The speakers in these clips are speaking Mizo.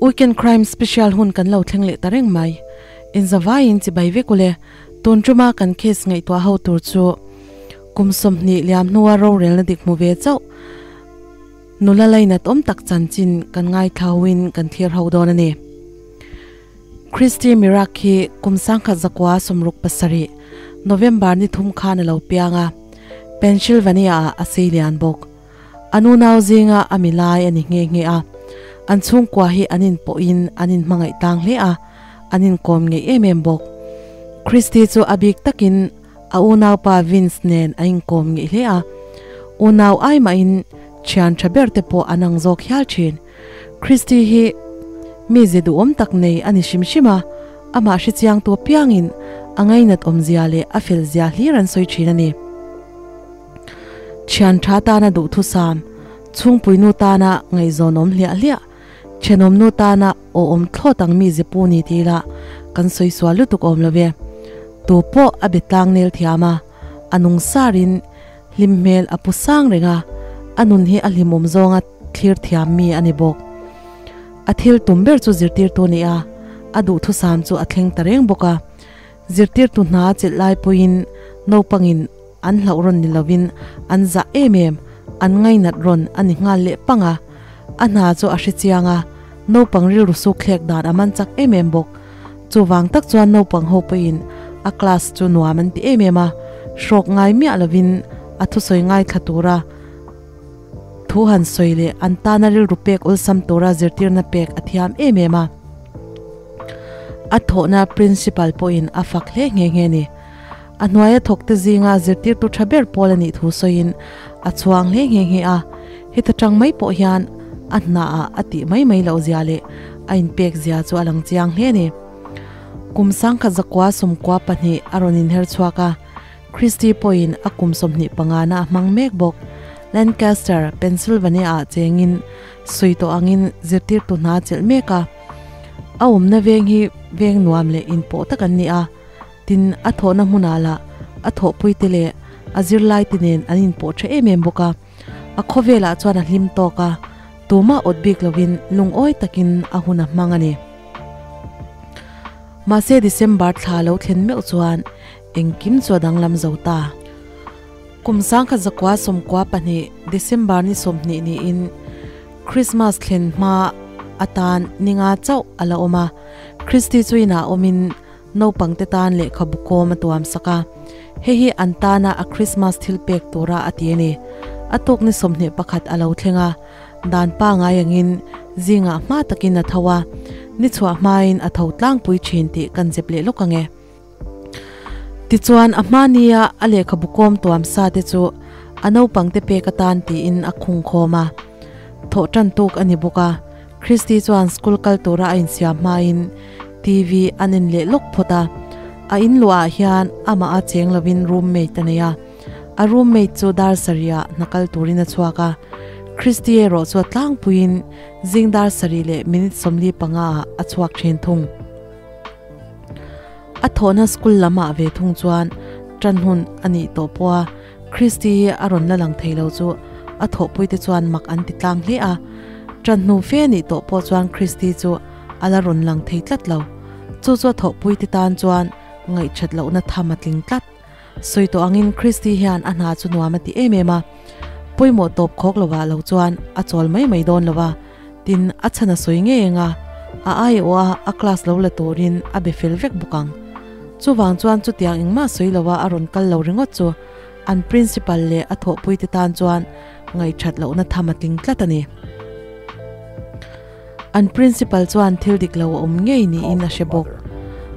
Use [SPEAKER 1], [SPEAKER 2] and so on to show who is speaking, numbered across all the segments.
[SPEAKER 1] Weekend Crime Special hun kan lo thleng leh ta reng mai. Inzavaiin chibai vek ule, tun tuma kan case ngaihtuah ho tur chu kum 20 liam hnua rorelna dik hmu ve chauh nula lainat awm tak chanchin kan ngaithlauin kan thlir ho dawn a ni. Christy Mirak hi kum 1967, November ni thum khan a lo piang a, Pennsylvania-ah a seilian bawk. A nunau zinga a mi lai a ni nghe nghe a, an chhungkua hi an inpawhin an inhmangaih tlang hle a, an inkawm ngei em em bawk. Christy chu a bik takin a unaupa Vince nen a inkawm ngei hle a, unau ai mahin thian tha ber te pawh an ang zawk hial thin. Christy hi mi ze duhawm tak nei a ni hrim hrim a, amah hrechiangtu apiangin a ngainat awmzia leh a felzia hlir an sawi thin a ni. Thian tha tana duhthusam, chhungpuinu tana ngaihzawnawm hliah hliah, thenawmnu tana awhawm thlawt ang mi ze pu ni ti ila kan sawi sual lutuk awm lo ve. Tu pawh a be tlang nel thiam a, a nung sarin hlim hmel a pu sang reng a, a nun hi a hlimawm zawnga thlir thiam mi a ni bawk. A thil tum ber chu zirtirtu a ni a, a duhthusam chu a thleng ta reng bawk a. Zirtirtu hna a chelh lai pawhin naupangin an hlauh rawn ni lovin an zah em em, an ngainat rawn a ni nghal leh pang a. A hna chu a hre chiang a, naupang rilru suk thlek dan a man chak em em bawk. Chuvang tak chuan naupang ho pawhin a class chu nuam an ti em em a, hrawk ngai miah lovin a thusawi ngaithla tura thu han sawi leh an tana rilru pek awlsam tura zirtirna pek a thiam em em a. A thawhna principal pawhin a fak hle nghe nghe a ni. A hnuaia thawkte zinga zirtirtu tha ber pawl a nih thu sawiin a chhuang hle nghe nghe a, heta tang mai pawh hian a hnaah a tih mai mai loh zia leh a inpek zia chu a lang chiang hle a ni. Kum 1992 a rawn inher chhuak a, Christy pawhin a kum 25 na a hmang mek bawk. Lancaster, Pennsylvania-ah chengin sawi tawh angin zirtirtu hna a chelh mek a. A awmna veng hi veng nuam leh inpawh tak an ni a, tin a thawhna hmunah lah a thawhpuite leh a zirlaite nen an inpawh tha em em bawk a. A khawvelah chuan a hlim tawk a, tumah awt bik lovin lungawi takin a hun a hmang a ni. Mahse December thla lo thlen meuh chuan Engkim chu a danglam zo ta. Kum 1992 December ni 20 niin Christmas thlen hma atan ninga chauh a la awm a. Christy chu inah awmin naupangte tan lehkhabu kawm a tuam sak a. Hei hi an tana a Christmas thil pek tura a ti a ni. A tuk ni 21 a lo thleng a, dan pangai angin zingah hma takin a tho a, ni chhuah hmain a tho tlangpui thin tih kan zep leh lawk ang e. Tichuan, a hmania a lehkhabu kawm tuam sa te chu a naupangte pek atan tiin a khung khawm a. Thawh tan tuk a ni bawk a, Christy chuan school kal tura a insiam hmain TV an en leh lawk phawt a. A in luahah hian amah a cheng lovin roommate a nei a, a roommate chu dar sarihah hna kal turin a chhuak a. Christy erawh chu a tlangpuiin zing dar sarih leh minute 45 ah a chhuak thin thung. A thawhna school lam ah ve thung chuan tan hun a nih tawh pawh a, Christy hi a rawn la lang thei lo chu a thawhpui te chuan mak an ti tlang hle a. Tan hnu fe a nih tawh pawh chuan Christy chu a la rawn lang thei tlat lo. Chu chu a thawhpui te tan chuan ngaihthat lohna tham a tling tlat. Sawi tawh angin Christy hian a hna chu nuam a ti em em a, pawimawh tawp khawk lovah lo chuan a chawl mai mai dawn lo a, tin a chhan a sawi ngei ang a, a aiawh a a class lo la turin a be fel vek bawk ang. Chuvang chuan chutiang engmah sawi lova a rawn kal lo ringawt chu an principal leh a thawhpuite tan chuan ngaihthat lohna tham a tling tlat a ni. An principal chuan thil dik lo a awm ngei niin a hre bawk.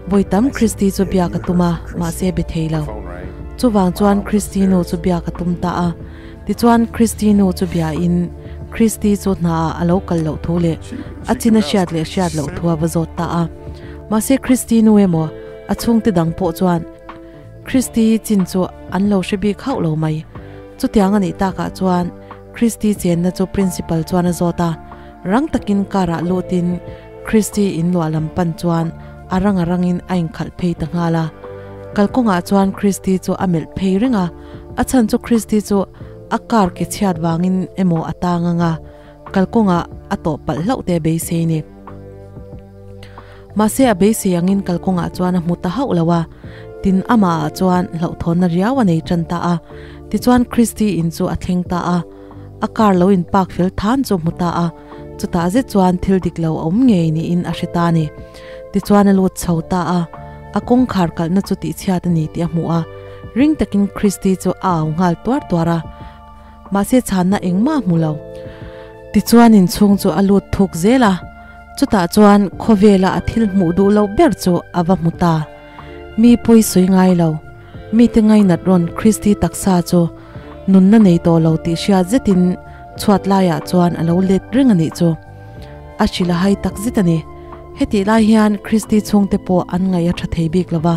[SPEAKER 1] Vawi tam Christy chu biak a tum a, mahse be thei lo. Chuvang chuan Christy nu chu biak a tum ta a. Tichuan Christy nu chu biain Christy chu hnaah a lo kal loh thu leh a chin a hriat leh hriat loh thu a va zawt ta a. Mahse Christy nu emaw a chhungte dang pawh chuan Christy chin chu an lo hre bik hauh lo mai. Chutiang a nih takah chuan Christy chenna chu principal chuan a zawt a, rang takin car ah lutin Christy in luah lam pan chuan a rang a rangin a inkhalh phei ta nghal a. Kalkawngah chuan Christy chu a melh phei reng a, a chhan chu Christy chu a car ke chhiat vangin emaw a tang ang a, kalkawngah a tawh palh hlauh te beisei ni. Mahse a beisei angin kalkawngah chuan a hmu ta hauh lo a, tin amahah chuan hlauhthawnna riau a nei tan ta a. Tichuan Christy in chu a thleng ta a, a car lo in park fel than chu a hmu ta a, chutah zet chuan thil dik lo a awm ngei niin a hre ta a ni. Tichuan a lut chho ta a, a kawngkhar kalhna chu tihchhiat a ni tih a hmu a, ring takin Christy chu a au nghal tuar tuar a, mahse chhanna engmah a hmu lo. Tichuan inchhung chu a lut thuk zel a, chutah chuan khawvela a thil hmuh duh loh ber chu a va hmu ta. Mi pawi sawi ngai lo, mite ngainat rawn Christy taksa chu nunna nei tawh lo tih hriat zetin chhuat laiah chuan a lo let reng a nih chu. A hrilh a hai tak zet a ni. Hetih lai hian Christy chhungte pawh an ngaih a tha thei bik lo va,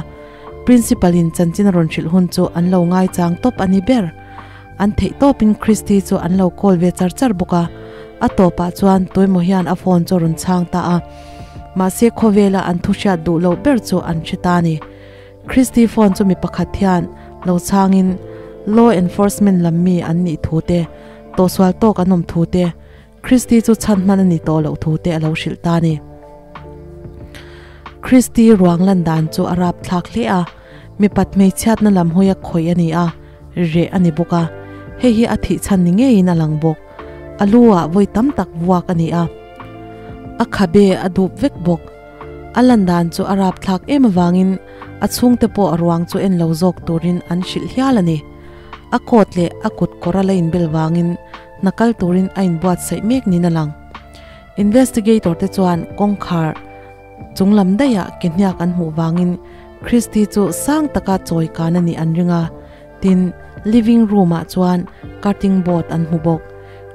[SPEAKER 1] Principal in chanchin a rawn hrilh hun chu an lo ngaichang tawp a ni ber. An theih tawpin Christy chu an lo call ve char char bawk a, a tawpah chuan tuemaw hian a phone chu a rawn chhang ta a. Mahse khawvela an thu hriat duh loh ber chu an hre ta a ni. Christy phone chu mi pakhat hian lo chhangin law enforcement lam mi an nih thu te, tawhsual tawk an awm thu te, Christy chu chhan hman a ni tawh loh thu te a lo hrilh ta a ni. Christy ruang lan dan chu a rap thlak hle a, mipat hmeichhiatna lam hawi a khawih a ni a, reh a ni bawk a, hei hi a thih chhan ni ngeiin a lang bawk. A lu ah vawi tam tak vuak a ni a, a khabe a dup vek bawk. A lan dan chu a rap thlak em avangin a chhungte pawh a ruang chu en lo zawk turin an hrilh hial a ni. A coat leh a kut kawr a la inbel vangin hna kal turin a inbuatsaih mek niin a lang. Investigator te chuan kawngkhar chung lam daihah ke hniak an hmuh vangin Christy chu sang taka chawi kan a nih an ring a, tin living room ah chuan cutting board an hmu bawk.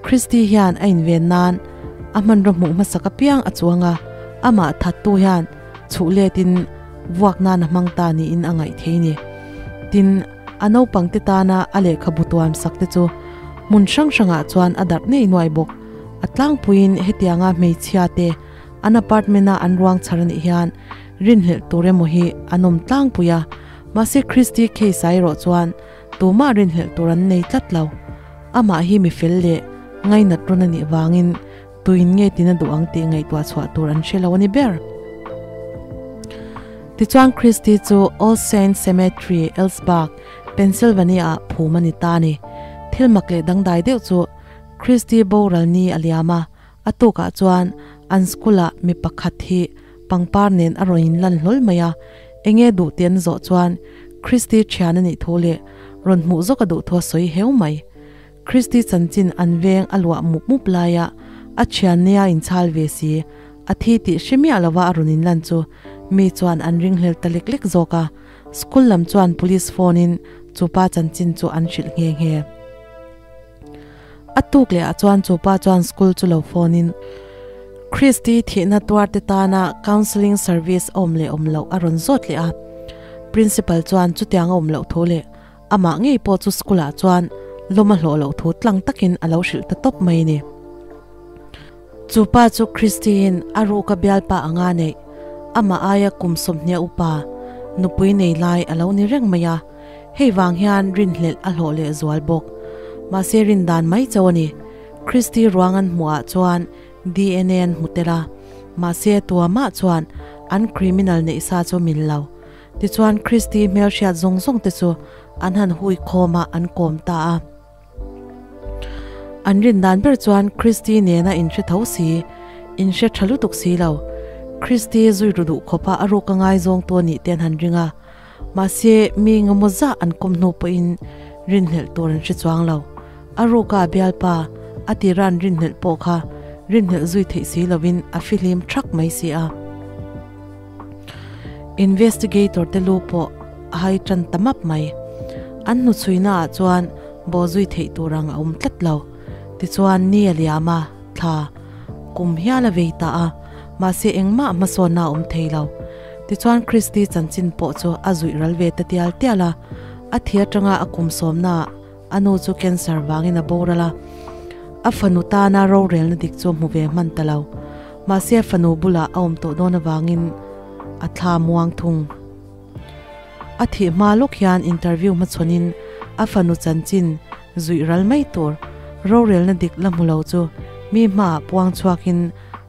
[SPEAKER 1] Christy hian a inven nan a hmanraw hmuh hmasak apiang a chuang a, amah thattu hian chhuh letin vuak nan a hmang ta niin a ngaih thei ni. Tin. A naupangte tana a lehkhabu tuam sak te chu hmun hrang hrangah chuan a darh ngei nuai bawk. A tlangpuiin hetianga hmeichhia te an apartment a an ruang chhar anih hian rinhlelh tur emaw hi an awm tlangpui a, mahse Christy case ah erawh chuan tumah rinhlelh tur an nei tlat lo. Amah hi mi fel leh ngainat rawn anih vangin Tuin nge tina duh ang tih ngaihtuah chhuah tur an hre lo a ni ber. Tichuan Christy chu All Saints Cemetery, Ellsburg, Pennsylvania ah phum a ni ta a ni. Thil mak leh dangdai deuh chu Christy boral ni a liam a, a tukah chuan an school ah mi pakhat hi pangpar nen a rawn inlan hlawl mai a, enge duh tih an zawh chuan Christy thian a nih thu leh rawn hmuh zawk a duh thu a sawi heu mai. Christy chanchin an veng a luah mup mup laia a thian nia inchhal ve si, a thi tih hre miah lova a rawn inlan chu mi chuan an ringhlel ta lek lek zawk a, school lam chuan police phone in chupa chanchin chu an hrilh nghe nghe. A tuk leh ah chuan chupa chuan school chu lo phone in Christy thihna tuar te tana counselling service a awm leh awm loh a rawn zawt leh a, principal chuan chutiang a awm loh thu leh Amah ngei pawh chu school ah chuan lawm a hlawh loh thu tlang takin a lo hrilh ta tawp mai a ni. Chu pa chu Christy-in a ruka bialpa anga neih, amah aia kum sawmhniah upa, nupui nei lai a lo ni reng mai a, hei vang hian rinhlelh a hlawh leh zual bawk. Mahse rindan mai chauh a ni. Christy ruang an hmuh ah chuan DNA an hmu tel a, mahse tuamah chuan an criminal neih sa chu mil lo. Tichuan Christy hmelhriat zawng zawng te chu an han hui khawm a, an kawm ta a. An rin dan ber chuan Christy nena inhre tho si, inhre tha lutuk si lo. Christy zui ru duh khawpa a ruk a ngaizawng tu a nih te an han ring a. Mahse mi engemaw zah an kawm hnu pawhin rinhlelh tur an hre chuang lo. A ruka a bialpa a tira an rinhlelh pawh kha rinhlelh zui theih si lovin a fihlim thak mai si a. Investigator te lu pawh a hai tan ta map mai. An hnuchhuina ah chuan baw zui theih tur ang a awm tlat lo. Tichuan ni a liam a, thla kum hial a vei ta a, mahse engmah hmasawnna a awm thei lo. Tichuan Christy chanchin pawh chu a zuih ral ve ta tial tial a, a thi atanga a kum sawmna ah a nu chu cancer vangin a boral a, a fanu tana rorelna dik chu a hmu ve hman ta lo. Mahse a fanu bulah a awm tawh dawn avangin a thla muang thung. A thih hma lawk hian interview hmachhawnin a fanu chanchin zuih ral mai tur rorelna dik la hmu lo chu mi hmaah puang chhuakin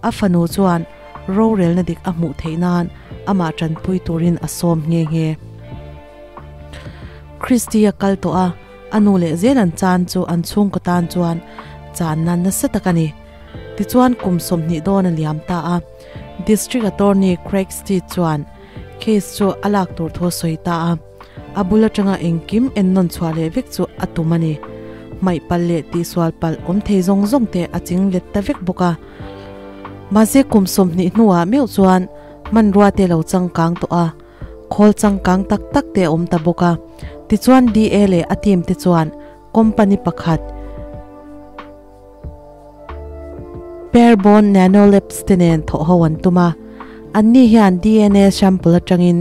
[SPEAKER 1] a fanu chuan rorelna dik a hmuh theih nan amah tanpui turin a sawm nghe nghe. Christy a kal tawh a, a nu leh zel an chan chu an chhungkaw tan chuan channa nasa tak a ni. Tichuan kum 20 dawn a liam ta a, District Attorney Craig Steed chuan case chu a lak tur thu a sawi ta a, a bul atanga engkim en nawn chhuah leh vek chu a tum a ni. Hmaih palh leh tihsual palh awm thei zawng zawng te a ching let ta vek bawk a. Mahse kum 20 hnuah meuh chuan hmanrua te lo changkang tawh a, khawl changkang tak tak te a awm ta bawk a. Tichuan DA leh a team te chuan company pakhat Pairborn Nanolabs te nen thawh ho an tum a. Anni hian DNA sample atangin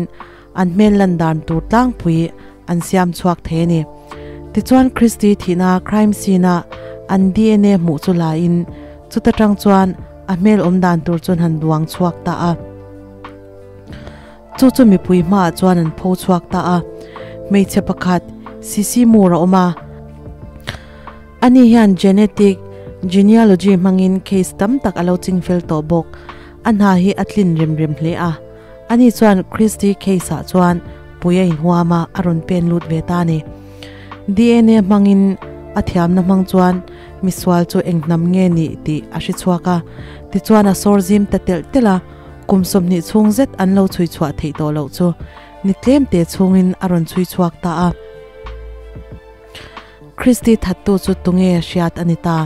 [SPEAKER 1] an hmel lan dan tur tlangpui an siam chhuak thei a ni. Tichuan Christy thihna crime scene a an DNA hmuh chu la in chuta tang chuan a hmel awm dan tur chuan han duang chhuak ta a. Chu chu mipui hmaah chuan an pho chhuak ta a. Hmeichhe pakhat Sisi Moore a awm a. Ani hian genetic genealogy hmangin case tam tak a lo chingfel tawh bawk. A hna hi a tlin rem rem hle a. Ani chuan Christy case ah chuan pui a inhuam a, a rawn pen lut ve ta a ni. DNA hmangin a thiamna hmang chuan misual chu eng hnam nge nih tih a hre chhuak a. Tichuan a sawr zim ta telh telh a, kum 20 chhung zet an lo chhui chhuah theih tawh loh chu ni tlem te chhungin a rawn chhui chhuak ta a. Christy thattu chu tunge hriat a ni ta.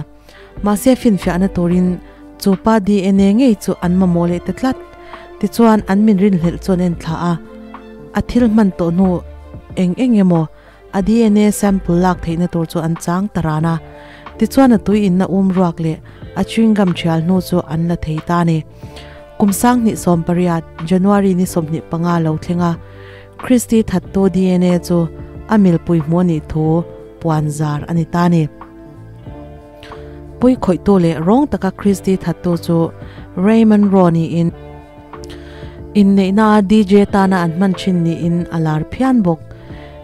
[SPEAKER 1] Mahse finfiahna turin chu pa DNA ngei chu an mamawh leh ta tlat. Tichuan an min rinhlelh chu an en thla a. A thil hman tawh hnu eng eng emaw a DNA sample lak theihna tur chu an chang ta ran a. Tichuan a tui inna um ruak leh a chewing gum thial hnu chu an la thei ta a ni. Kum 2018 January ni 25 lo thleng a Christy thattu DNA chu a milpui hmuh a nih thu puan zar a ni ta a ni. Pui khawihtu leh rawng taka Christy thattu chu Raymond Rowe niin inneihna a DJ tana an hman thin niin a lar phian bawk.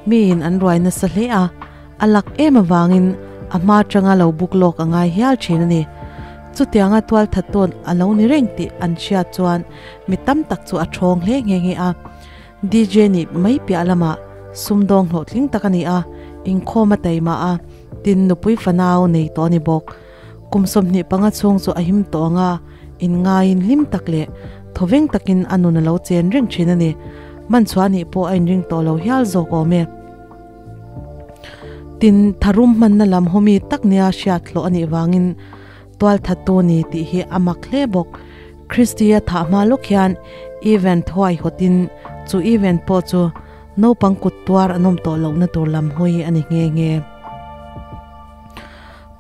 [SPEAKER 1] Miin an ruai nasa hle a, a lak em avangin a hma atanga lo buk lawk a ngai hial thin a ni. Chutianga tual thattawn a lo ni reng tih an hriat chuan mi tam tak chu a thawng hle nghe nghe a. DJ nih mai piah lamah sumdawng hlawhtling tak a ni a, inkhawm a taima a, tin nupui fanau nei tawh a ni bawk. Kum 25 chhung chu a him tawh ang a, inngaiin hlim tak leh thawveng takin a nun a lo chen reng thin a ni. Hmanchhuah nih pawh a inring tawh lo hial zawk awm e. Tin, tharum hmanna lam hawmi tak nia hriat hlawh a nih vangin tualthattu ni tih hi a mak hle bawk. Christy-a thah hma lawk hian event huaihawtin chu event pawh chu naupang kut tuar an awm tawh lohna tur lam hawi a ni nghe nghe.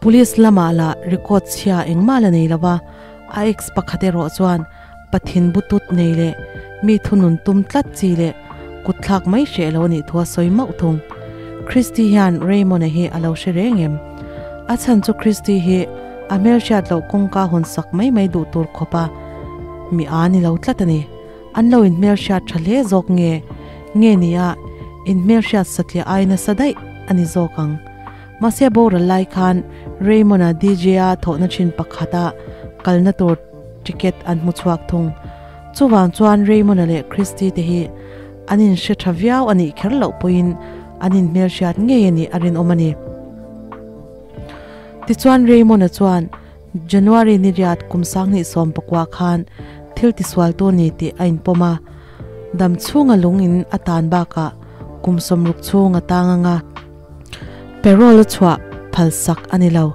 [SPEAKER 1] Police lamah lah record chhia engmah la nei lova, a ex pakhat erawh chuan pathin butut nei leh mi thunun tum tlat chi leh kutthlak mai hreh lo a nih thu a sawi mauh thung. Christy hian Raymond-a hi a lo hre reng em? A chhan chu Christy hi a hmelhriat loh kawngka hawn sak mai mai duh tur khawpa mi a ni lo tlat a ni. An lo inhmelhriat tha hle zawk nge nge nia inhmelhriat satliah ai nasa daih a ni zawk ang. Mahse boral lai khan Raymond-a DJ-a thawhna thin pakhata kalna tur ticket an hmu chhuak thung. Chuvang chuan Raymond-a leh Christy te hi an inhre tha viau a nih kher loh pawhin an inhmelhriat ngei a nih a rinawm a ni. Tichuan Raymond-a chuan January ni riat kum 2019 khan thil tisualtu ni tih a inpawm a, dam chhunga lung in a tan bakah kum 60 chhung a tang anga parole a chhuah phalsak a ni lo.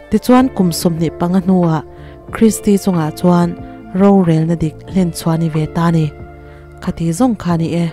[SPEAKER 1] Tichuan kum 25 hnuah Christy chungah chuan rorelna dik hlen chhuah ni ve ta ni. Khati zawng kha ni e.